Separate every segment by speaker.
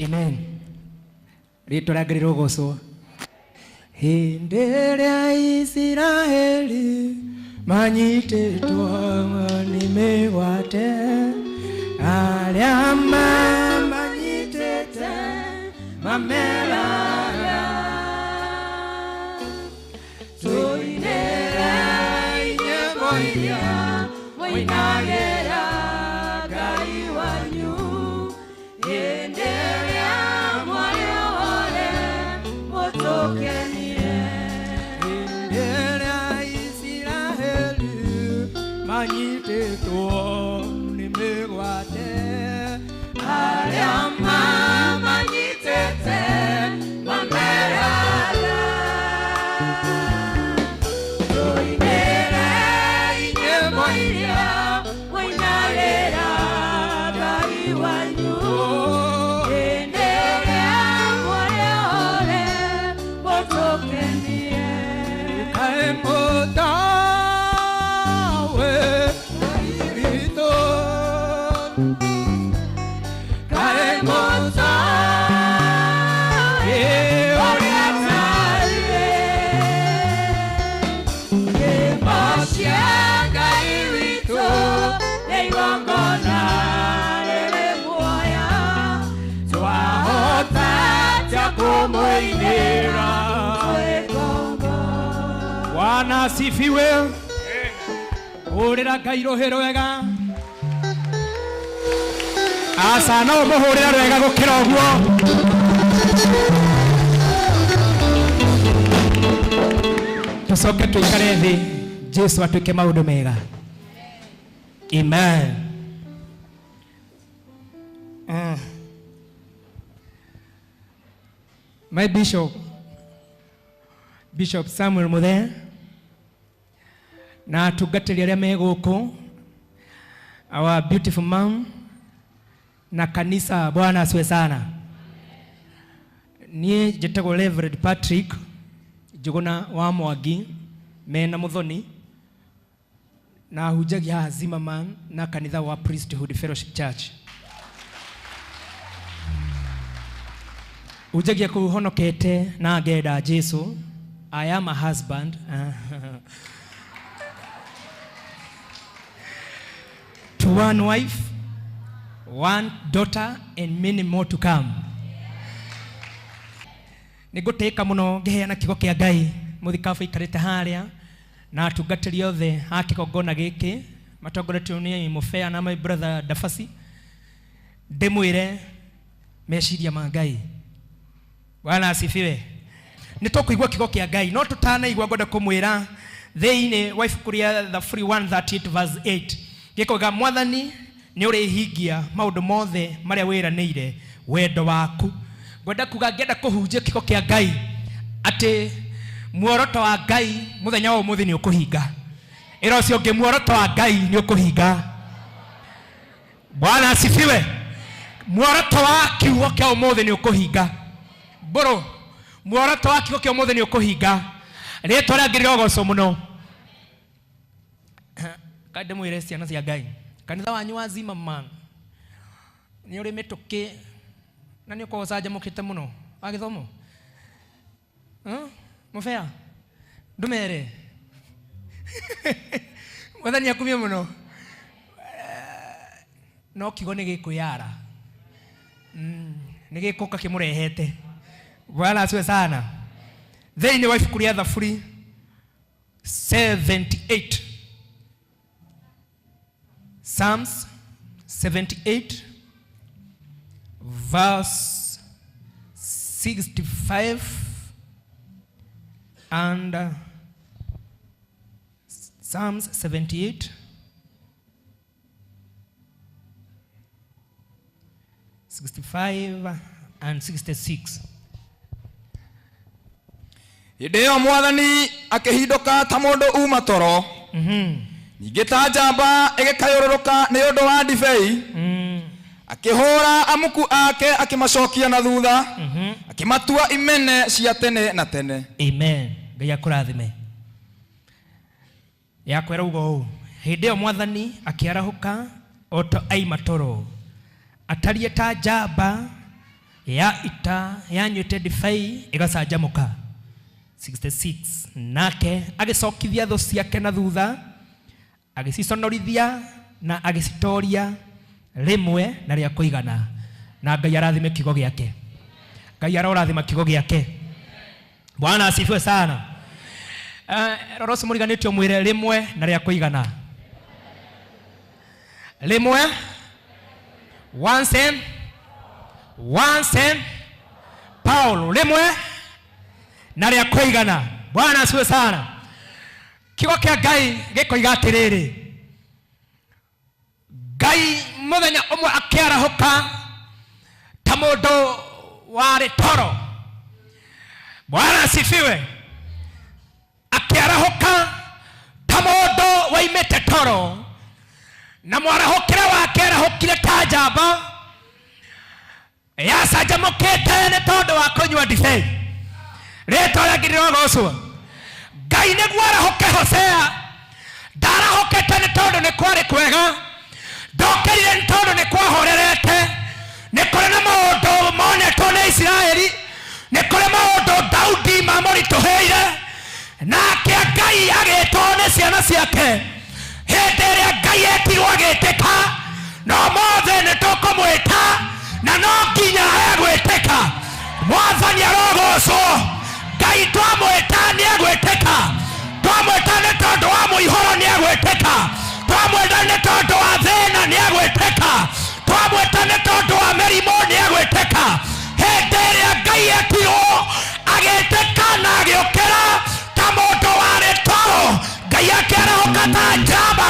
Speaker 1: Amen. Rĩtwa rĩa Ngai rĩrogocwo. Hĩndĩ ĩrĩa Isiraeli manyitĩtwo nĩ mĩgwate, arĩa mamanyitĩte mameraga, tũinĩrei nyĩmbo iria mũinagĩra Ngai wanyu. Hĩndĩ ĩrĩa mwarĩ ohore mũtũkenie. Hĩndĩ ĩrĩa Isiraeli manyitĩtwo nĩ mĩgwate, arĩa mamanyitĩte mameraga, tũinĩrei nyĩmbo iria mũinagĩra Ngai wanyu. Hĩndĩ ĩrĩa mwarĩ ohore mũtũkenie. Kaĩ mũtawe witũ, kaĩ mũtawe ũrĩa tariĩ. Nyĩmbo cia Ngai witũ nĩ igongona rĩrĩ muoya, twahota atĩa kũmũinĩra twĩ ngombo? Bwana asifiwe. Hũrĩra Ngai rũhĩ rwega. Aca, no ũmũhũrĩre rwega gũkĩra ũguo. Tũcoke tũikare thĩ, Jesu atuĩke maũndũ mega. Amen. My bishop, Bishop Samuel Muthee, na atungatĩri arĩa me gũkũ, our beautiful mom na kanisa, Bwana asiwe sana. Niĩ njĩtagwo Reverend Patrick Njũgũna wa Mwangi mena Mũthoni, na hunjagia haha Zimmerman na kanitha wa Priesthood Fellowship Church. Hunjagia kũu honokete na ngenda Jesu. I am a husband to one wife, one daughter and many more to come. Nĩ ngũtĩĩka mũno ngĩheana kiugo kĩa Ngai. Mũthikabu aikarĩte harĩa na atungatĩri othe a kĩgongona gĩkĩ matongoretio nĩ Mũbea na my brother Dafasi, ndĩmwĩre meciria ma Ngai. Bwana asifiwe. Nĩ tũkũigua kiugo kĩa Ngai, no tũtanaigua ngwenda kũmwĩra thĩinĩ wa ibuku rĩa Thaburi 138 verse 8 gĩkoiga, Mwathani nĩ ũrĩhingia maũndũ mothe marĩa wĩranĩire wendo waku. Ngwenda kuga, ngĩenda kũhunjia kiugo kĩa Ngai atĩ muoroto wa Ngai mũthenya wa ũmũthĩ nĩ ũkũhinga. Ĩra ũcio ũngĩ, muoroto wa Ngai nĩ ũkũhinga. Bwana asifiwe. Muoroto wa kiugo kĩa ũmũthĩ nĩ ũkũhinga. Mbũrũ, muoroto wa kiugo kĩa ũmũthĩ nĩ ũkũhinga. Rĩtwa rĩa Ngai rĩrogocwo mũno. Kaĩ ndĩmwĩre ciana cia Ngai, kanitha wanyu wa Zimmerman nĩ ũrĩ mĩtũkĩ na nĩ ũkoragwo ũcanjamũkĩte mũno wa gĩthomo. Mũbea ndũmere Mwathani akumie mũno, no kiugo nĩ gĩkwĩyara, nĩ gĩkũka kĩmũrehete. Bwana asiwe sana. Thĩinĩ wa ibuku rĩa Thaburi 78, Psalms 78 verse 65 and Psalms 78 65 and 66.
Speaker 2: Hĩndĩ ĩyo Mwathani akĩhindũka ta mũndũ uma toro, ningĩ ta njamba ĩgĩkayũrũrũka nĩ ũndũ wa ndibei, akĩhũũra amuku ake akĩmacokia na thutha, akĩmatua imene cia tene na tene.
Speaker 1: Amen. Ngai akũrathime. Yakwa ĩrauga ũũ, Hĩndĩ ĩyo Mwathani akĩarahũka o ta aima toro, atariĩ ta njamba Ya ita yanyuĩte ndibei ĩgacanjamũka. 66 Nake agĩcokithia thũ ciake na thutha, agĩciconorithia na agĩcitoria rĩmwe na rĩa kũigana. Na Ngai arathime kiugo gĩake. Ngai arorathima kiugo gĩake. Bwana asifiwe sana. Rora ũcio mũriganĩtio mwĩre rĩmwe na rĩa kũigana. Rĩmwe, once and once and Paul, rĩmwe na rĩa kũigana. Bwana asifiwe sana. Kiugo kĩa Ngai gĩkoiga atĩrĩrĩ, Ngai mũthenya ũmwe akĩarahũka ta mũndũ warĩ toro. Bwana asifiwe. Akĩarahũka ta mũndũ waimĩte toro, na mwarahũkĩre wake arahũkire ta njamba yacanjamũkĩte nĩ tondũ wa kũnyua ndibei. Rĩtwa rĩake rĩrogocwo. Ngai nĩguo arahũke Hosea, ndarahũkĩte nĩ tondũ nĩ kwarĩ kwega, ndokĩrire nĩ tondũ nĩ kwahorerete. Nĩ kũrĩ na maũndũ monetwo nĩ Isiraeli, nĩ kũrĩ maũndũ Daudi mamũritũhĩire, nake Ngai agĩtwo nĩ ciana ciake. Hĩndĩ ĩrĩa Ngai etirwo agĩtĩka, no mothe nĩ tũkũmwĩta na no nginya egwĩtĩka. Mwathani arogocwo. Ngai twamwĩta nĩ egwĩtĩka, twamwĩta nĩ tondũ wa mũihũro nĩ egwĩtĩka, twamwĩta nĩ tondũ wa thĩna nĩ egwĩtĩka, twamwĩta nĩ tondũ wa mĩrimũ nĩ egwĩtĩka. Hĩndĩ ĩrĩa Ngai etirwo agĩtĩka na agĩũkĩra ta mũndũ warĩ toro, Ngai akĩarahũka ta njamba.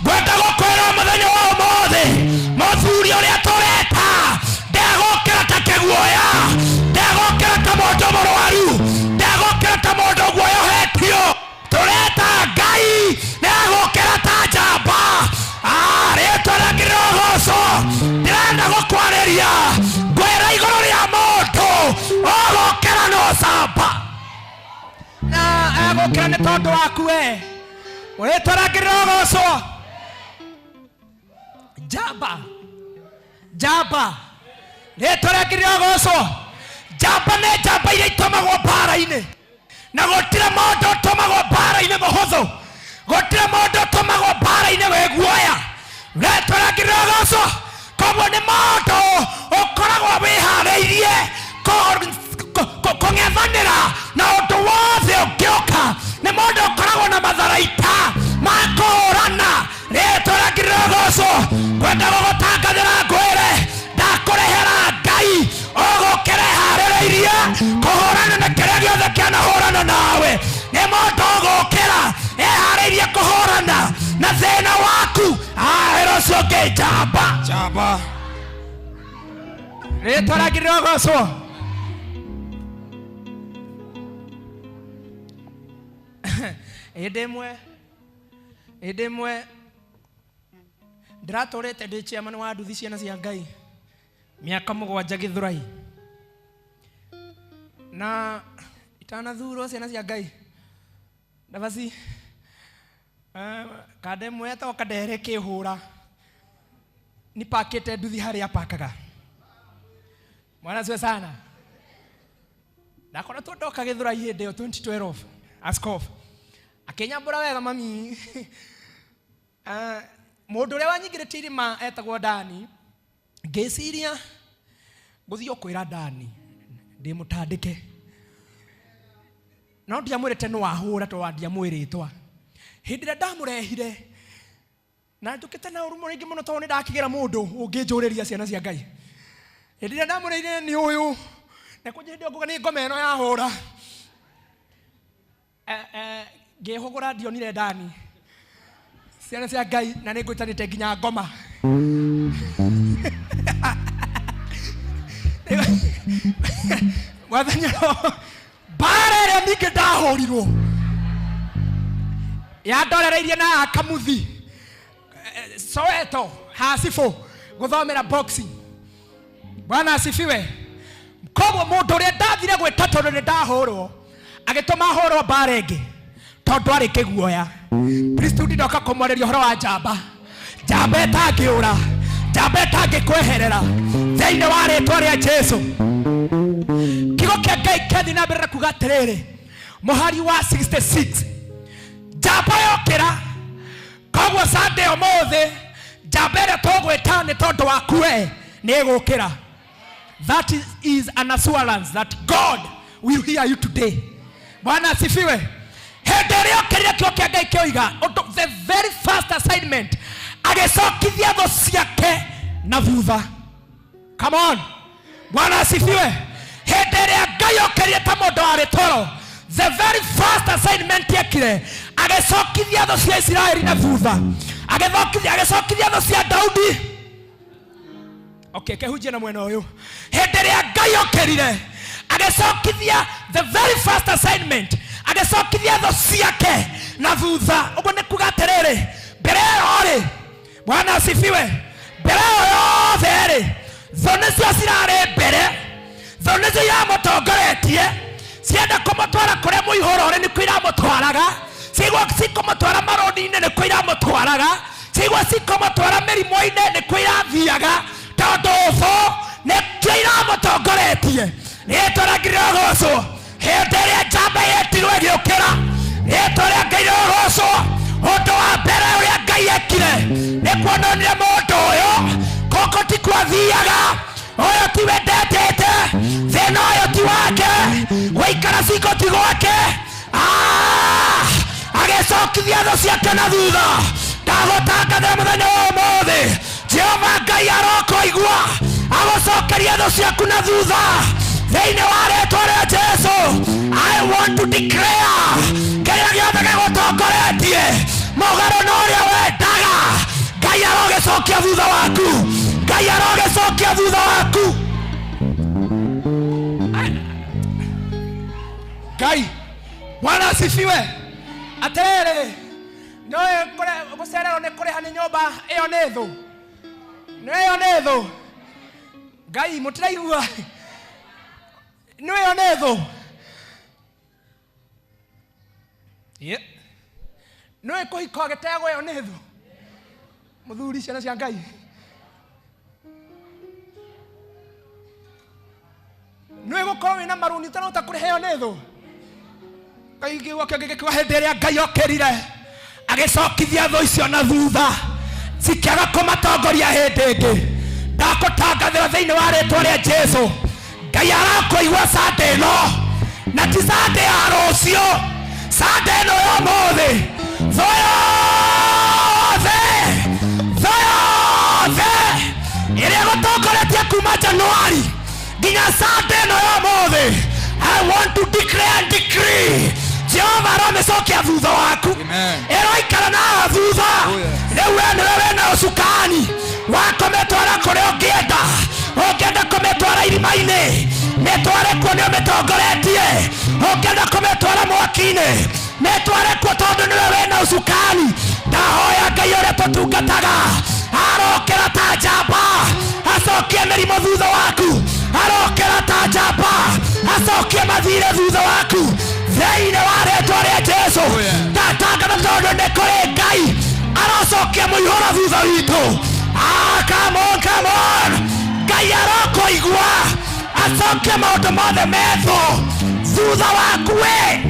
Speaker 1: Ngwenda gũkwĩra mũthenya wa ũmũthĩ, mũthuri ũrĩa tũreta ndegũkĩra ta kĩguoya, ndegũkĩra ta mũndũ mũrwaru, ndegũkĩra ta mũndũ guoyohetio. Tũreta Ngai nĩegũkĩra ta njamba. Rĩtwa rĩake rĩrogocwo. Ndĩrenda gũkwarĩria ngwĩra igũrũ rĩa mũndũ ũgũkĩra na ũcamba, na egũkĩra nĩ tondũ waku we. Rĩtwa rĩake rĩrogocwo. Njamba, njamba, rĩtwa rĩake rĩrogocwo. Njamba nĩ njamba iria itũmagwo mbara-inĩ, na gũtirĩ mũndũ ũtũmagwo mbara-inĩ mũhũthũ, gũtirĩ mũndũ ũtũmagwo mbara-inĩ wĩ guoya. Rĩtwa rĩake rĩrogocwo. Koguo nĩ mũndũ ũkoragwo wĩharĩirie kũng'ethanĩra na ũndũ wothe ũngĩũka, nĩ mũndũ ũkoragwo na matharaita ma kũhũrana. Rĩtwa rĩake rĩrogocwo. Ngwenda gũgũtangathĩra ngwĩre, ndakũrehera Ngai ũgũkĩre harĩrĩirie kũhũrana na kĩrĩa gĩothe kĩanahũrana nawe. Nĩ mũndũ ũgũkĩra eharĩirie kũhũrana na thĩna waku. Ahĩra ũcio ũngĩ njamba.
Speaker 2: Njamba.
Speaker 1: Rĩtwa rĩake rĩrogocwo. Hĩndĩ ĩmwe ndĩratũrĩte ndĩ chairman wa nduthi ciana cia Ngai mĩaka 7 Gĩthũrai, na itanathurwo ciana cia Ngai ndabaci kanda ĩmwe etagwo Kandere kĩhũra nĩ pakĩte nduthi harĩa pakaga. Mwana siwe sana. Ndakoretwo ndoka Gĩthũrai hĩndĩ ĩyo 2012 askof akĩnyambũra wega mami. Mũndũ ũrĩa wanyingĩrĩtie irima etagwo Dani. Ngĩciria ngũthiĩ o kwĩra Dani ndĩmũtandĩke, no ndiamwĩrĩte nĩ wahũra tondũ ndiamwĩrĩtwa. Hĩndĩ ĩrĩa ndamũrehire na njũkĩte na ũru mũingĩ mũno, tondũ nĩ ndakĩgĩra mũndũ ũngĩnjũrĩria ciana cia Ngai. Hĩndĩ ĩrĩa ndamũrehire nĩ ũyũ na kũnjĩ hĩndĩ ĩyo nguga nĩ ngoma ĩno yahũra. Ngĩhũgũra ndionire Dani, ciana cia Ngai, na nĩ ngwĩtanĩte nginya ngoma. Mwathani mbara ĩrĩa ningĩ ndahũrirwo yandorereirie na akamuthi Soweto hacibũ gũthomera boxing. Bwana asifiwe. Koguo mũndũ ũrĩa ndathire gwĩta tondũ nĩ ndahũrwo agĩtũma hũrwo mbara ĩngĩ tondũ arĩ kĩguoya. Kristo ndindoka kũmwarĩria ũhoro wa njamba, njamba ĩtangĩũra, njamba ĩtangĩkweherera thĩinĩ wa rĩtwa rĩa Jesu. Reke thiĩ na mbere na kuga atĩrĩrĩ, mũhari wa 66, njamba yokĩra. Koguo Sunday ũmũthĩ, njamba ĩrĩa tũgwĩta nĩ tondũ waku we nĩ ĩgũkĩra. That is an assurance that God will hear you today. Bwana asifiwe. Hĩndĩ ĩrĩa okĩrire, kĩo kĩa Ngai kĩoiga ũndũ, the very first assignment, agĩcokithia thũ ciake na thutha. Come on, Bwana asifiwe. Hĩndĩ ĩrĩa Ngai okĩrire ta mũndũ warĩ toro, the very first assignment ekire, agĩcokithia thũ cia Isiraeli na thutha, agĩcokithia thũ cia Daudi. Okay, kehunjie na mwena ũyũ. Hĩndĩ ĩrĩa Ngai okĩrire, agĩcokithia, the very first assignment, agĩcokithia thũ ciake na thutha. Ũguo nĩ kuga atĩrĩrĩ, mbere ĩyo rĩ, Bwana asifiwe, mbere ĩyo yothe rĩ, thũ nĩcio cirarĩ mbere, thũ nĩcio iramũtongoretie, cienda kũmũtwara kũrĩa mũihũro ũrĩ nĩkuo iramũtwaraga, cigua cikũmũtwara marũni-inĩ nĩkuo iramũtwaraga, cigua cikũmũtwara mĩrimũ-inĩ nĩkuo irathiaga, tondũ thũ nĩkĩo iramũtongoretie. Rĩtwa rĩa Ngai rĩrogocwo. Hĩndĩ ĩrĩa njamba yetirwo ĩgĩũkĩra, rĩtwa rĩa Ngai rĩrogocwo. Ũndũ wa mbere ũrĩa Ngai ekire nĩ kuonania mũndũ ũyũ gũkũ ti kwathiaga, ũyũ tiwe ndetĩte, thĩna ũyũ ti wake, gũikara cingo ti gwake. Ah! Agĩcokithia thũ ciake na thutha. Ndagũtangathĩra mũthenya wa ũmũthĩ, Jehova Ngai arokoigua agũcokeria thũ ciaku na thutha thĩinĩ wa rĩtwa rĩa Jesu. I want to declare, kĩrĩa gĩothe gĩgũtongoretie mũgarũ na ũrĩa wendaga, Ngai arogĩcokia thutha waku. Ngai arogĩcokia thutha waku. Ngai, Bwana asifiwe. Atĩrĩrĩ, nĩũĩ gũcererwo nĩ kũrĩha nĩ nyũmba, ĩyo nĩ thũ, ĩyo nĩ thũ. Ngai, mũtiraigua? Nĩ ĩyo nĩ thũ. Nĩũĩ kũhika ũgĩtegwo, ĩyo nĩ thũ. Mũthuri, ciana cia Ngai, nĩũĩ gũkorwo wĩna marũni ũtarahota kũrĩha, ĩyo nĩ thũ. Kaigua kĩngĩ gĩkiuga, hĩndĩ ĩrĩa Ngai okĩrire, agĩcokithia thũ icio na thutha, cikĩaga kũmatongoria hĩndĩ ĩngĩ. Ndakũtangathĩra thĩinĩ wa rĩtwa rĩa Jesu, Ngai arakũigua Sunday ĩno, na ti Sunday ya rũciũ, Sunday ĩno ya ũmũthĩ. Thũ yothe, thũ yothe ĩrĩa ĩgũtongoretie kuma Januari nginya Sunday ĩno ya ũmũthĩ, I want to declare and decree, Jehova aromĩcokia thutha waku.
Speaker 2: Amen.
Speaker 1: Ĩroikara nayo thutha.
Speaker 2: Oh, yes.
Speaker 1: Rĩu we nĩwe wĩna ũcukani wa kũmĩtwara kũrĩa ũngĩenda. Ũngĩenda kũmĩtwara irima-inĩ, mĩtware kuo, nĩ ũmĩtongoretie. Ũngĩenda kũmĩtwara mwaki-inĩ, mĩtware kuo, tondũ nĩwe wĩna ũcukani. Ndahoya Ngai ũrĩa tũtungataga arokĩra ta njamba, acokie mĩrimũ thutha waku. Arokĩra ta njamba, acokie mathirĩ thutha waku thĩinĩ wa rĩtwa rĩa Jesu.
Speaker 2: Oh, yeah.
Speaker 1: Ndatangatha, tondũ nĩ kũrĩ Ngai arocokia mũihũro thutha witũ. Ah, come on, come on. Ngai arokoigua acokie maũndũ mothe metho thutha waku we.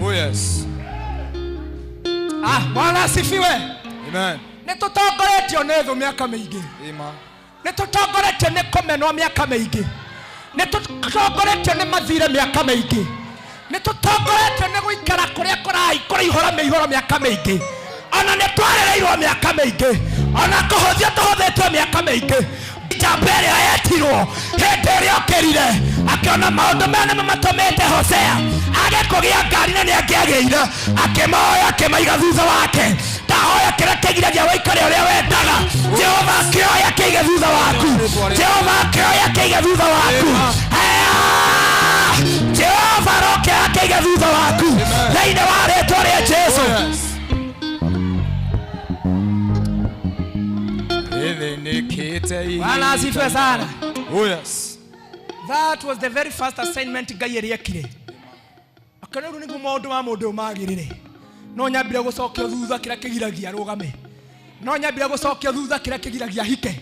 Speaker 2: Oh yes.
Speaker 1: Ah, Bwana asifiwe.
Speaker 2: Amen.
Speaker 1: Nĩ tũtongoretio nĩ thũ mĩaka mĩingĩ.
Speaker 2: Amen.
Speaker 1: Nĩ tũtongoretio nĩ kũmenwo mĩaka mĩingĩ, nĩ tũtongoretio nĩ mathirĩ mĩaka mĩingĩ, nĩ tũtongoretio nĩ gũikara kũrĩa kũrai kũraihũra mĩihũro mĩaka mĩingĩ, ona nĩ twarĩrĩirwo mĩaka mĩingĩ, ona kũhũthio tũhũthĩtio mĩaka mĩingĩ. Njamba ĩrĩa yetirwo, hĩndĩ ĩrĩa okĩrire, akĩona maũndũ maya nĩmo matũmĩte Hosea age kũgĩa ngari, na nĩ angĩagĩire, akĩmoya akĩmaiga thutha wake. Ndahoya kĩrĩa kĩgiragia wĩikare ũrĩa wendaga, Jehova akĩoya kĩige thutha waku. Jehova akĩoya kĩige thutha waku. Aya! Jehova aroke akĩige thutha waku thĩinĩ wa rĩtwa rĩa Jesu.
Speaker 2: Oh yes. Ĩthĩnĩkĩte.
Speaker 1: Bwana asifiwe sana.
Speaker 2: Oh yes.
Speaker 1: That was the very first assignment Ngai ĩrĩa ekire. Akĩona rĩu nĩguo maũndũ ma mũndũ ũyũ magĩrĩre, no nyambire gũcokio thutha kĩrĩa kĩgiragia rũgame, no nyambire gũcokio thutha kĩrĩa kĩgiragia hike.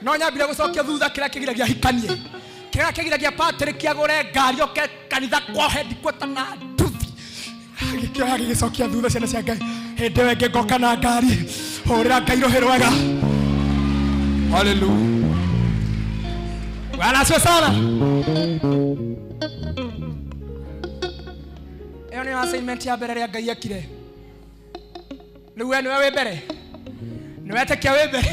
Speaker 1: No nyambire gũcokia thutha kĩrĩa kĩgiragia hikanie, kĩrĩa kĩgiragia Patrick agũre ngari oke kanitha kwa headquarter na nduthi. Gĩkĩoya gĩgĩcokia thutha ciana cia Ngai. Hĩndĩ ĩyo ĩngĩ ngoka na ngari. Hũrĩra Ngai rũhĩ rwega.
Speaker 2: Hallelujah.
Speaker 1: Bwana asifiwe sana. Ĩyo nĩyo assignment ya mbere ĩrĩa Ngai ekire. Rĩu we nĩwe wĩ mbere, nĩwetĩkia wĩ mbere.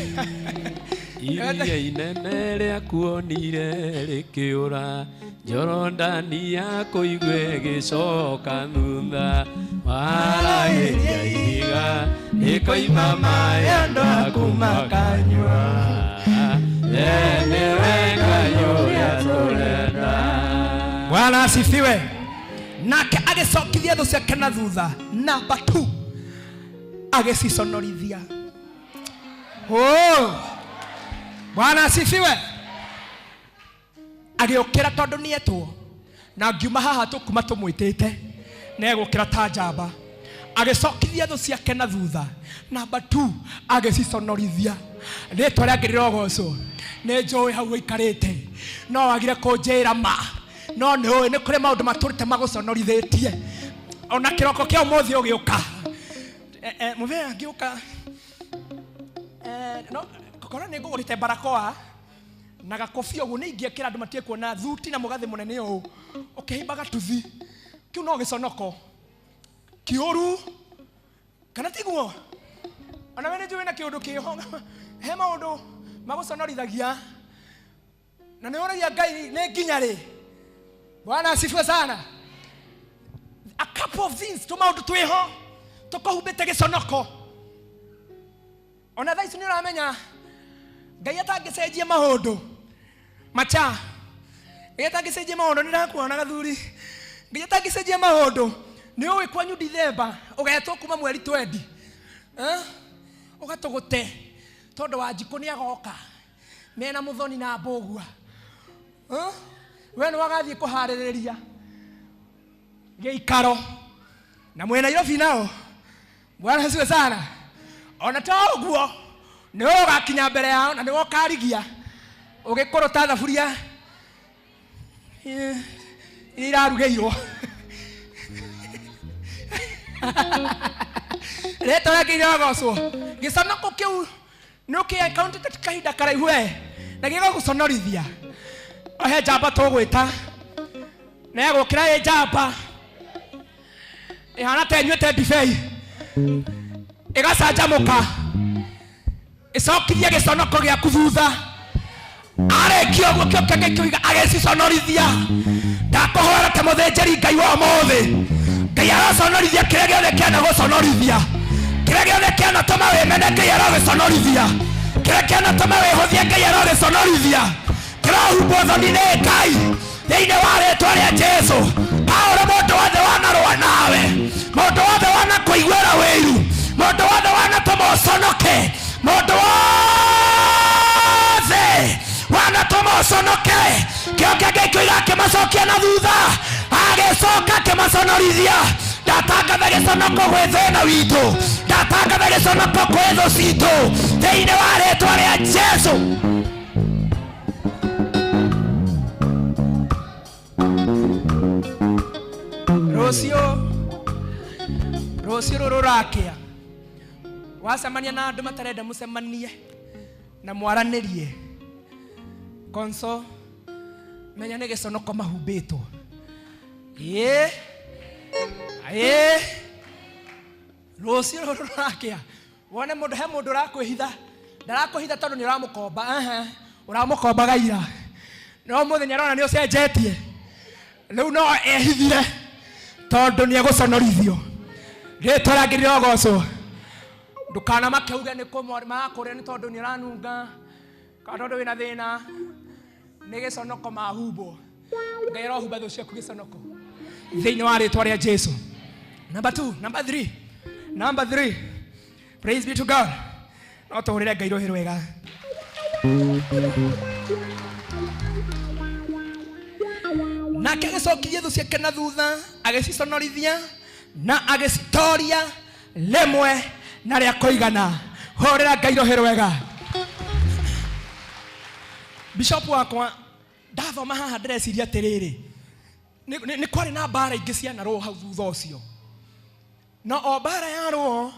Speaker 3: Iria inene rĩakuonire rĩkĩũra, Jorodani yakũigua ĩgĩcoka thutha, waragĩria ihiga rĩkoima maĩ andũ aku makanyua. We nĩwe Ngai ũrĩa tũrenda.
Speaker 1: Bwana asifiwe. Nake agĩcokithia thũ ciake na thutha. Namba 2, agĩciconorithia. Oh, Bwana asifiwe. Agĩũkĩra tondũ nĩetwo, na ngiuma haha tũkuma tũmwĩtĩte, na egũkĩra ta njamba. Agĩcokithia thũ ciake na thutha. Namba 2, agĩciconorithia. Rĩtwa rĩake rĩrogocwo. Nĩ njũĩ hau ũikarĩte, no wagire kũnjĩra ma, no nĩ ũĩ nĩ kũrĩ maũndũ matũrĩte magũconorithĩtie. Ona kĩroko kĩa ũmũthĩ ũgĩũka, mũthenya ngĩũka, no korwo nĩ ngũgũrĩte barakoa na gakobia ũguo, nĩ ingĩekĩra andũ matige kuona thuti na mũgathĩ mũnene ũũ ũkĩhimba gatuthi. Kĩu no gĩconoko kĩũru, kana tiguo? Ona we nĩ njũĩ na kĩũndũ kĩho, he maũndũ magũconorithagia, na nĩ ũragia Ngai nĩ nginya rĩ. Bwana asifiwe sana. A couple of things tũmaũndũ twĩho tũkũhumbĩte gĩconoko. Ona thaa ici nĩ ũramenya Ngai atangĩcenjia maũndũ macha, Ngai atangĩcenjia maũndũ, nĩ ndakuona gathuri. Ngai atangĩcenjia maũndũ, nĩ ũĩ kwanyu Dithemba ũgetwo kuma mweri 20, ũgatũgũte tondũ wa njikũ nĩ agoka mena mũthoni na mbũgua. We nĩ wagathiĩ kũharĩrĩria gĩikaro na mwena Nairobi nao. Bwana asifiwe sana. Ona to ũguo, nĩ ũgakinya mbere yao na nĩwe ũkarigia ũgĩkũrũta thaburia iria irarugĩirwo. Rĩtwa rĩake rĩrogocwo. Gĩconoko kĩu nĩ ũkĩ-encounter kahinda karaihu we, na gĩgagũconorithia. He njamba tũgwĩta, na egũkĩra ĩ njamba ĩhana ta ĩnyuĩte ndibei, ĩgacanjamũka, ĩcokithie gĩconoko gĩaku thutha. Arĩkia ũguo kĩo kĩngĩ kĩuga agĩciconorithia. Ndakũhoera ta mũthĩnjĩri Ngai wa ũmũthĩ, Ngai araconorithia kĩrĩa gĩothe kĩanagũconorithia, kĩrĩa gĩothe kĩanatũma wĩmene, Ngai aragĩconorithia, kĩrĩa kĩanatũma wĩhũthie, Ngai aragĩconorithia. Kĩrahumbwo thoni nĩ Ngai thĩinĩ wa rĩtwa rĩa Jesu. Paũlũ, mũndũ wothe wanarũa nawe, mũndũ wothe wanakũiguĩra wĩiru, mũndũ wothe wanatũma ũconoke, mũndũ wothe wanatũma ũconoke, kĩo kĩngĩ kĩuga akĩmacokia na thutha, agĩcoka akĩmaconorithia. Ndatangatha gĩconoko gwĩ thĩna witũ, ndatangatha gĩconoko kwĩ thũ citũ thĩinĩ wa rĩtwa rĩa Jesu. Rũciũ, rũciũ rũrũ rũrakĩa, wacemania na andũ matarenda mũcemanie na mwaranĩrie konso, menya nĩ gĩconoko mahumbĩtwo. Ĩĩ, ĩĩ, rũciũ rũrũ rũrakĩa, wone mũndũ, he mũndũ ũrakwĩhitha, ndarakũhitha tondũ nĩ ũramũkomba, ehe, ũramũkombaga ira, no mũthenya arona nĩ ũcenjetie, rĩu no ehithire tondũ nĩ egũconorithio. Rĩtwa rĩake rĩrogocwo. Ndũkanamake uge nĩ makũrĩa nĩ tondũ nĩ ũranunga kana tondũ wĩna thĩna. Nĩ gĩconoko mahumbwo. Ngai arohumba thũ ciaku gĩconoko thĩinĩ wa rĩtwa rĩa Jesu. Number 2, number 3, number 3. Praise be to God. No tũhũrĩre Ngai rũhĩ rwega. Nake agĩcokirie thũ ciake na thutha, agĩciconorithia na agĩcitoria rĩmwe na rĩa kũigana. Hũrĩra Ngai rũhĩ rwega. Bishop wakwa ndathoma haha ndĩreciria atĩrĩrĩ, nĩ kwarĩ na mbara ingĩ cianarũo hau thutha ũcio, na o mbara yarũo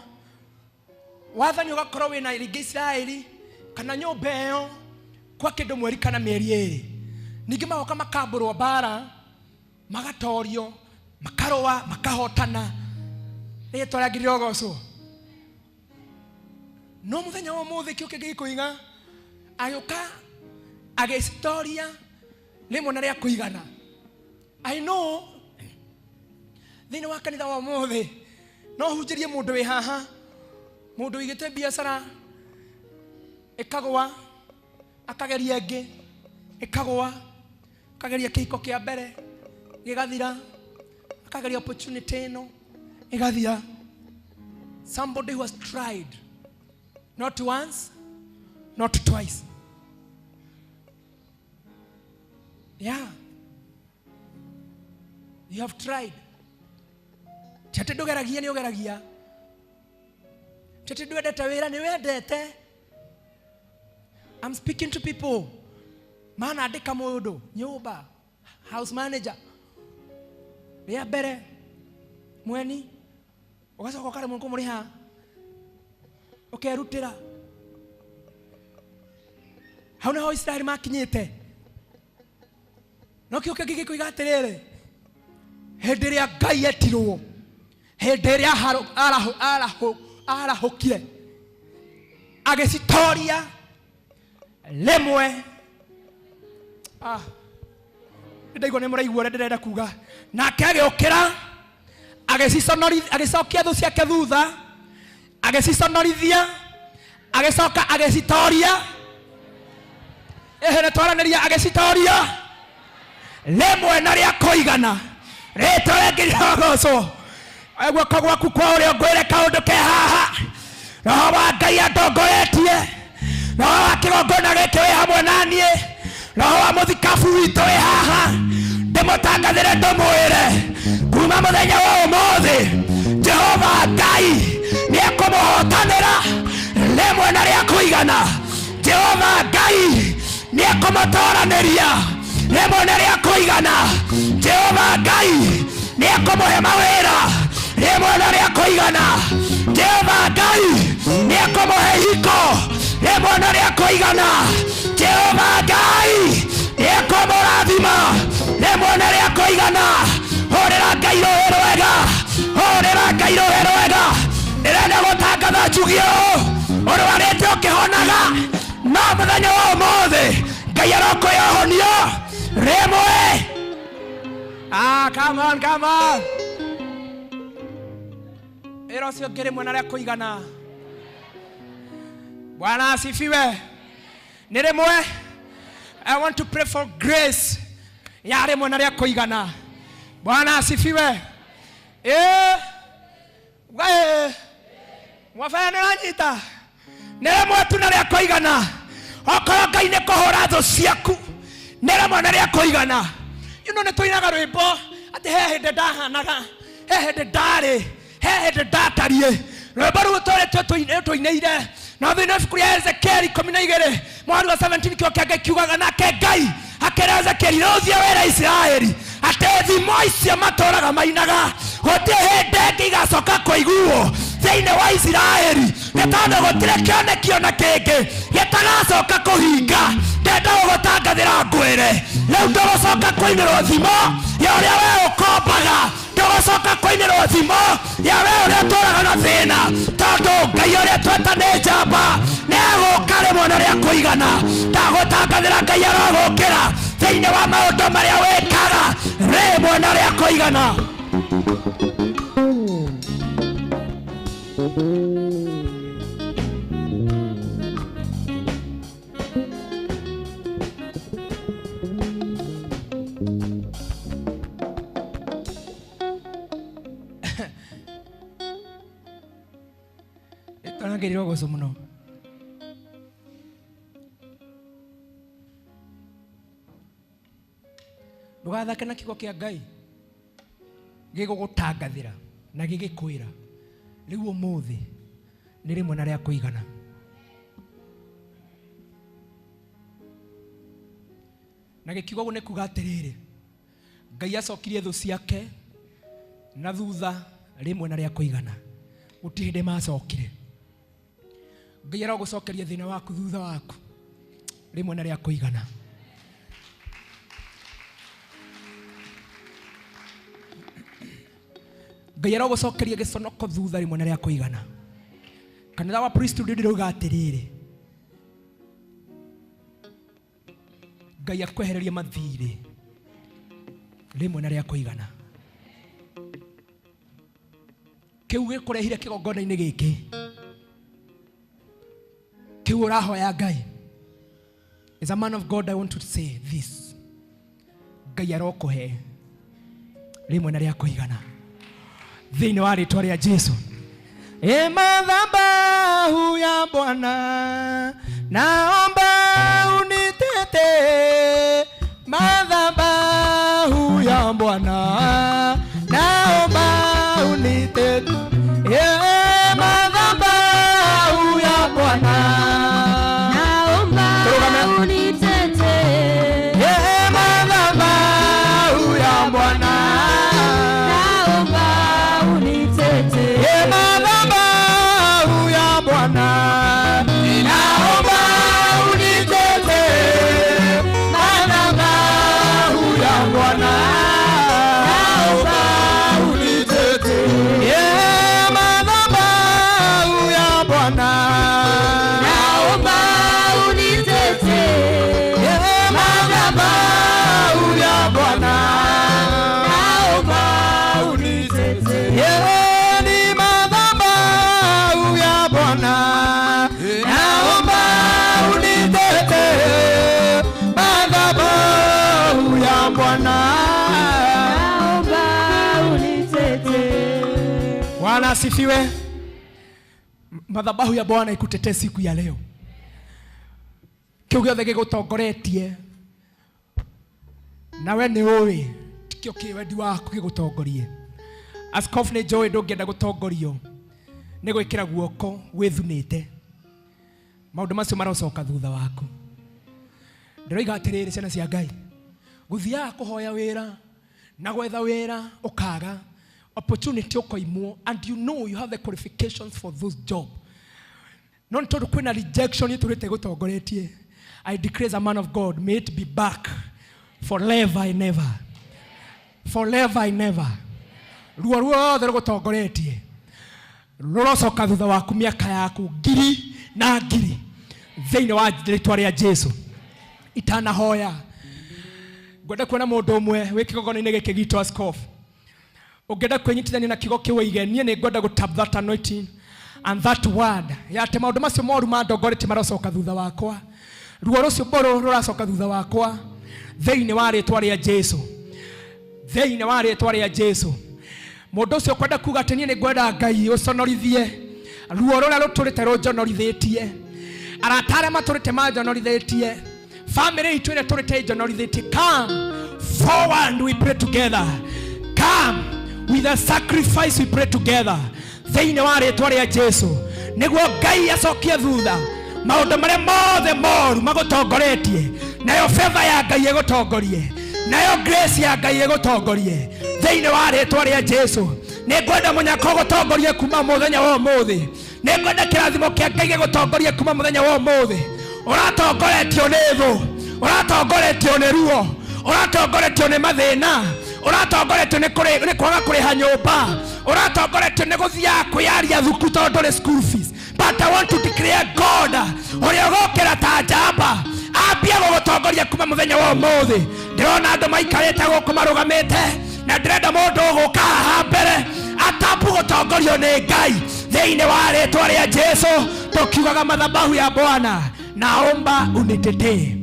Speaker 1: wathani ũgakorwo wĩna rĩngĩ Isiraeli kana nyũmba ĩyo kwa kĩndũ mweri kana mĩeri ĩrĩ, ningĩ magoka makambũrwo mbara, magatorio, makarũa, makahotana. Rĩtwa rĩa Ngai rĩrogocwo. No mũthenya wa ũmũthĩ kĩo kĩngĩ gĩkũiga agĩũka agĩcitoria rĩmwe na rĩa kũigana. I know thĩinĩ wa kanitha wa ũmũthĩ no hunjĩrie mũndũ wĩ haha, mũndũ ũigĩte biacara ĩkagũa, akageria ĩngĩ ĩkagũa, akageria kĩhiko kĩa mbere gĩgathira, akageria opportunity ĩno ĩgathira. Somebody who has tried not once, not twice. Yeah, you have tried. Ti atĩ ndũgeragia, nĩ ũgeragia. Ti atĩ ndwendete wĩra, nĩ wendete. I'm speaking to people. Maana andĩka mũndũ nyũmba, house manager, rĩa mbere mweni, ũgacoka ũkaremwo kũmũrĩha, ũkerutĩra. Hau nĩho Isiraeli makinyĩte. No kĩo kĩngĩ gĩkoiga atĩrĩrĩ, hĩndĩ ĩrĩa Ngai etirwo, hĩndĩ ĩrĩa arahũkire, agĩcitoria rĩmwe. Ndaigua nĩ mũraigua ũrĩa ndĩrenda kuga. Nake agĩũkĩra, agĩcokia thũ ciake thutha, agĩciconorithia, agĩcoka agĩcitoria. Ehe, nĩ twaranĩria, agĩcitoria rĩmwe na rĩa kũigana. Rĩtwa rĩa Ngai rĩrogocwo. Guoko gwaku kwa ũrĩo ngwĩre kaũndũ ke haha. Roho wa Ngai atongoretie, roho wa kĩgongona gĩkĩ wĩ hamwe na niĩ, roho wa mũthikabu witũ wĩ haha. Ndĩmũtangathĩre, ndũmwĩre kuma mũthenya wa ũmũthĩ Jehova Ngai nĩekũmũhotanĩra rĩmwe na rĩa kũigana. Jehova Ngai nĩekũmũtoranĩria rĩmwe na rĩa kũigana. Jehova Ngai nĩekũmũhe mawĩra rĩmwe na rĩa kũigana. Jehova Ngai nĩekũmũhe ihiko rĩmwe na rĩa kũigana. Jehova Ngai nĩekũmũrathima rĩmwe na rĩa kũigana. Hũrĩra Ngai rũhĩ rwega, hũrĩra Ngai rũhĩ rwega. Ndĩrenda gũtangatha njuge ũũ, ũrwarĩte ũkĩhonaga, no mũthenya wa ũmũthĩ Ngai arokũhe ũhonio rĩmwe. Come on, come on. Ĩra ũcio ũngĩ rĩmwe na rĩa kũigana. Bwana asifiwe. Nĩ rĩmwe. I want to pray for grace ya rĩmwe na rĩa kũigana. Bwana asifiwe. We mwabaya nĩ ũranyita. Nĩ rĩmwe tu na rĩa kũigana. Okorwo Ngai nĩ kũhũra thũ ciaku, nĩ rĩmwe na rĩa kũigana. You know, nĩ tũinaga rwĩmbo atĩ he hĩndĩ ndahanaga, he hĩndĩ ndarĩ, he hĩndĩ ndatariĩ. Rwĩmbo rũu tũrĩ tũinĩire. No thĩinĩ wa ibuku rĩa Ezekieli 12 mweri wa 17 kĩo kĩa Ngai kiugaga, nake Ngai akĩra Ezekieli, rĩu thiĩ wĩre Isiraeli atĩ thimo icio matũraga mainaga gũtirĩ hĩndĩ ĩngĩ igacoka kũiguo thĩinĩ wa Isiraeli, nĩ tondũ gũtirĩ kĩoneki ona kĩngĩ gĩtagacoka kũhinga. Ndenda gũgũtangathĩra ngwĩre, rĩu ndũgũcoka kũinĩrwo thimo ya ũrĩa we ũkombaga, ndũgũcoka kũinĩrwo thimo ya we ũrĩa ũtũraga na thĩna, tondũ Ngai ũrĩa tweta nĩ njamba nĩegũka rĩmwe na rĩa kũigana. Ndagũtangathĩra Ngai arogũkĩra thĩinĩ wa maũndũ marĩa wĩkaga rĩmwe na rĩa kũigana. Ngai rĩrogocwo mũno. Ndũgathake na kiugo kĩa Ngai gĩgũgũtangathĩra na gĩgĩkwĩra rĩu ũmũthĩ nĩ rĩmwe na rĩa kũigana. Na gĩkiuga ũguo nĩ kuga atĩrĩrĩ, Ngai acokirie thũ ciake na thutha rĩmwe na rĩa kũigana. Gũtirĩ hĩndĩ macokire. Ngai arogũcokeria thĩna waku thutha waku rĩmwe na rĩa kũigana. Ngai arogũcokeria gĩconoko thutha rĩmwe na rĩa kũigana. Kanitha wa priesthood ndĩrauga atĩrĩrĩ, Ngai akwehererie mathirĩ rĩmwe na rĩa kũigana. Kĩu gĩkũrehire kĩgongona-inĩ gĩkĩ, kĩu ũrahoya Ngai. As a man of God, I want to say this. Ngai arokũhe rĩmwe na rĩa kũigana thĩinĩ wa rĩtwa rĩa Jesu. E madhabahu ya Bwana, naomba unitetee. Madhabahu ya Bwana, naomba unitetee. E madhabahu ya Bwana,
Speaker 4: Naomba unitetee.
Speaker 1: E madhabahu ya Bwana,
Speaker 4: Naomba unitetee.
Speaker 1: E madhabahu ya Bwana, naomba unitetee. Madhabahu ya Bwana,
Speaker 4: Naomba unitetee.
Speaker 1: E madhabahu ya Bwana,
Speaker 4: Naomba unitetee.
Speaker 1: E madhabahu ya Bwana,
Speaker 4: Naomba unitetee.
Speaker 1: E ni madhabahu ya Bwana, naomba unitetee. Madhabahu ya Bwana,
Speaker 4: Naomba unitetee.
Speaker 1: Bwana asifiwe. Madhabahu ya Bwana ikutetee siku ya leo. Kĩu gĩothe gĩgũtongoretie nawe nĩ ũĩ tikĩo kĩ wendi waku gĩgũtongorie. Askofu nĩ njũĩ ndũngĩenda gũtongorio nĩ gwĩkĩra guoko wĩthunĩte. Maũndũ macio marocoka thutha waku. Ndĩroiga atĩrĩrĩ, ciana cia Ngai, gũthiaga kũhoya wĩra na gwetha wĩra ũkaga opportunity ũkoimwo, and you know you have the qualifications for those job. No nĩ tondũ kwĩna rejection ĩtũrĩte gũtongoretie. I declare as a man of God, may it be back forever and never. Forever and never. Ruo ruothe rũgũtongoretie rũrocoka thutha waku mĩaka yaku ngiri na ngiri thĩinĩ wa rĩtwa rĩa Jesu. Itanahoya ngwenda kuona mũndũ ũmwe wĩ kĩgongona-inĩ gĩkĩ gitũ askofu ũngĩenda kwĩnyitithania na kiugo kĩu oige, niĩ nĩ ngwenda gũ tap that anointing and that word ya atĩ maũndũ macio moru mandongoretie marocoka thutha wakwa, ruo rũcio mbũrũ rũracoka thutha wakwa thĩinĩ wa rĩtwa rĩa Jesu. Thĩinĩ wa rĩtwa rĩa Jesu. Mũndũ ũcio ũkwenda kuga atĩ niĩ nĩ ngwenda Ngai ũconorithie ruo rũrĩa rũtũrĩte rũnjonorithĩtie, arata arĩa matũrĩte manjonorithĩtie, family itũ ĩrĩa tũrĩte ĩnjonorithĩtie, come forward, we pray together. Come with a sacrifice, we pray together. Thĩinĩ wa rĩtwa rĩa Jesu, nĩguo Ngai acokie thutha maũndũ marĩa mothe moru magũtongoretie, nayo favor ya Ngai ĩgũtongorie, nayo grace ya Ngai ĩgũtongorie thĩinĩ wa rĩtwa rĩa Jesu. Nĩ ngwenda mũnyaka ũgũtongorie kuma mũthenya wa ũmũthĩ. Nĩ ngwenda kĩrathimo kĩa Ngai gĩgũtongorie kuma mũthenya wa ũmũthĩ. Ũratongoretio nĩ thũ, ũratongoretio nĩ ruo, ũratongoretio nĩ mathĩna, ũratongoretio nĩ kwaga kũrĩha nyũmba, ũratongoretio nĩ gũthiaga kwĩyaria thuku tondũ ndũrĩ school fees. But I want to declare God ũrĩa ũgokĩra ta njamba ambie gũgũtongoria kuma mũthenya wa ũmũthĩ. Ndĩrona andũ maikarĩte gũkũ marũgamĩte, na ndĩrenda mũndũ ũgũka haha mbere atapu gũtongorio nĩ Ngai thĩinĩ wa rĩtwa rĩa Jesu. Tũkiugaga madhabahu ya Bwana, naomba unitetee.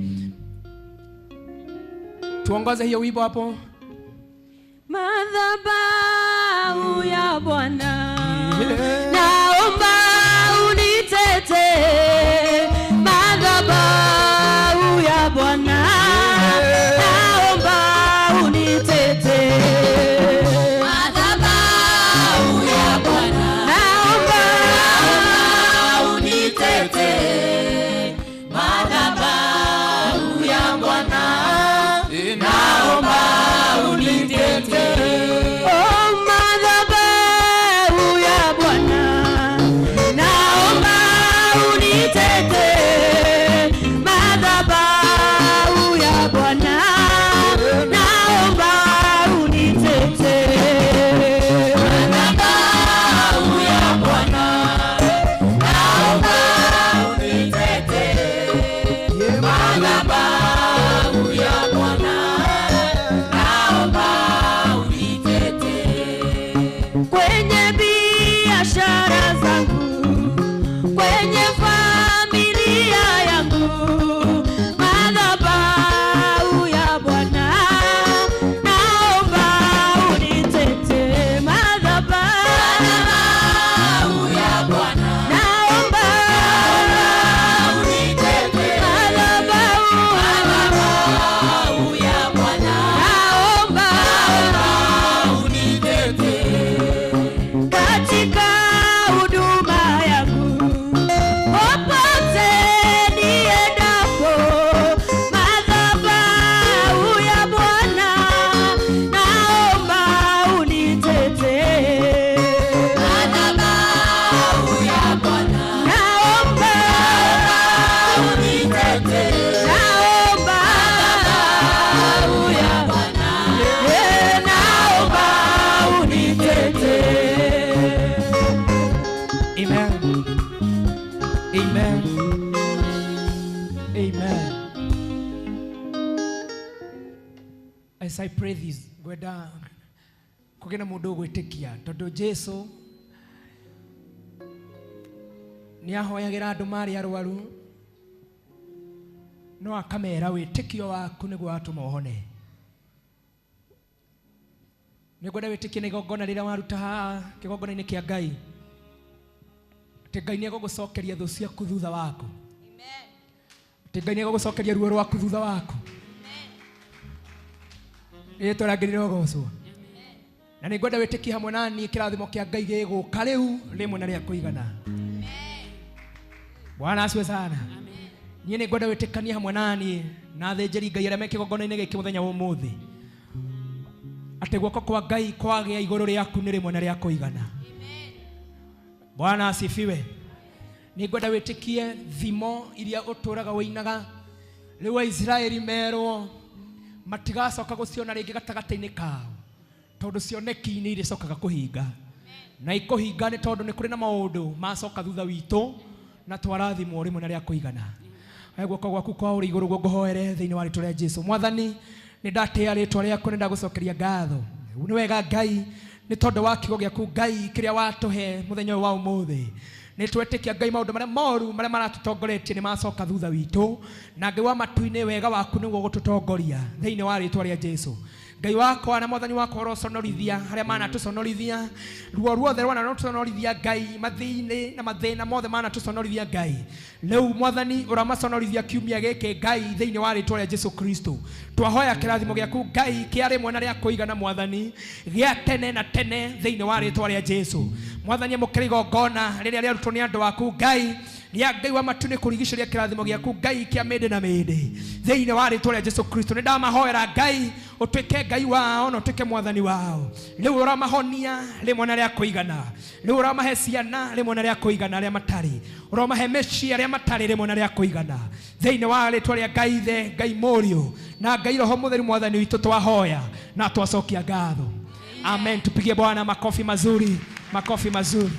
Speaker 1: Tuongoze hiyo wimbo hapo.
Speaker 4: Madhabahu ya Bwana, naomba unitetee. Madhabahu ya Bwana, naomba unitetee.
Speaker 5: Madhabahu ya Bwana,
Speaker 4: Naomba
Speaker 5: unitetee. Madhabahu ya Bwana,
Speaker 1: Amen. As I pray this, ngwenda kũgĩe na mũndũ ũgwĩtĩkia tondũ Jesu nĩ ahoyagĩra andũ marĩ arwaru no akamera wĩtĩkio waku nĩguo watũma ũhone. Nĩ ngwenda wĩtĩkie na igongona rĩrĩa waruta haha kĩgongona-inĩ kĩa Ngai atĩ Ngai nĩ egũgũcokeria thũ ciaku thutha waku. Atĩ Ngai nĩ egũgũcokeria ruo rwaku thutha waku. Rĩtwa rĩa Ngai rĩrogocwo. Na nĩ ngwenda wĩtĩkie hamwe na niĩ kĩrathimo kĩa Ngai gĩgũka rĩu rĩmwe na rĩa kũigana. Bwana asiwe sana. Niĩ nĩ ngwenda wĩtĩkanie hamwe na niĩ na athĩnjĩri Ngai arĩa me kĩgongona-inĩ gĩkĩ mũthenya wa ũmũthĩ atĩ guoko kwa Ngai kwagĩa igũrũ rĩaku nĩ rĩmwe na rĩa kũigana. Bwana asifiwe. Nĩ ngwenda wĩtĩkie thimo iria ũtũraga wĩinaga rĩu Aisiraeli merwo matigacoka gũciona rĩngĩ gatagatĩ-inĩ kao tondũ cioneki-inĩ irĩcokaga kũhinga na ikũhinga nĩ tondũ nĩ kũrĩ na maũndũ macoka thutha witũ na twarathimwo rĩmwe na rĩa kũigana. Oya guoko gwaku kwa ũrĩ igũrũ guo ngũhoere thĩinĩ wa rĩtwa rĩa Jesu. Mwathani, nĩ ndatĩa rĩtwa rĩaku, nĩ ndagũcokeria ngatho. Nĩ wega Ngai nĩ tondũ wa kiugo gĩaku Ngai kĩrĩa watũhe mũthenya ũyũ wa ũmũthĩ. Nĩ twetĩkia Ngai maũndũ marĩa moru marĩa maratũtongoretie nĩ macoka thutha witũ, na Ngai wa matu-inĩ wega waku nĩguo ũgũtũtongoria thĩinĩ wa rĩtwa rĩa Jesu. Ngai wakwa na mwathani wakwa ũroconorithia harĩa manatũconorithia, ruo ruothe rwanatũconorithia Ngai, mathĩinĩ na mathĩna mothe manatũconorithia Ngai, rĩu mwathani ũramaconorithia kiumia gĩkĩ Ngai thĩinĩ wa rĩtwa rĩa Jesu Kristo. Twahoya kĩrathimo gĩaku Ngai kĩa rĩmwe na rĩa kũigana mwathani, gĩa tene na tene thĩinĩ wa rĩtwa rĩa Jesu. Mwathani amũkĩra igongona rĩrĩa rĩarutwo nĩ andũ aku Ngai, rĩa Ngai wa matu nĩ kũrigicĩria kĩrathimo gĩaku Ngai kĩa mĩndĩ na mĩndĩ thĩinĩ wa rĩtwa rĩa Jesu Kristo. Nĩ ndamahoera Ngai ũtuĩke Ngai wao na ũtuĩke mwathani wao. Rĩu ũramahonia rĩmwe na rĩa kũigana, rĩu ũramahe ciana rĩmwe na rĩa kũigana arĩa matarĩ, ũramahe mĩciĩ arĩa matarĩ rĩmwe na rĩa kũigana thĩinĩ wa rĩtwa rĩa Ngai Ithe, Ngai Mũriũ na Ngai Roho Mũtheru mwathani witũ twahoya na twacokia ngatho. Amen. Tupigie Bwana makofi mazuri, makofi mazuri.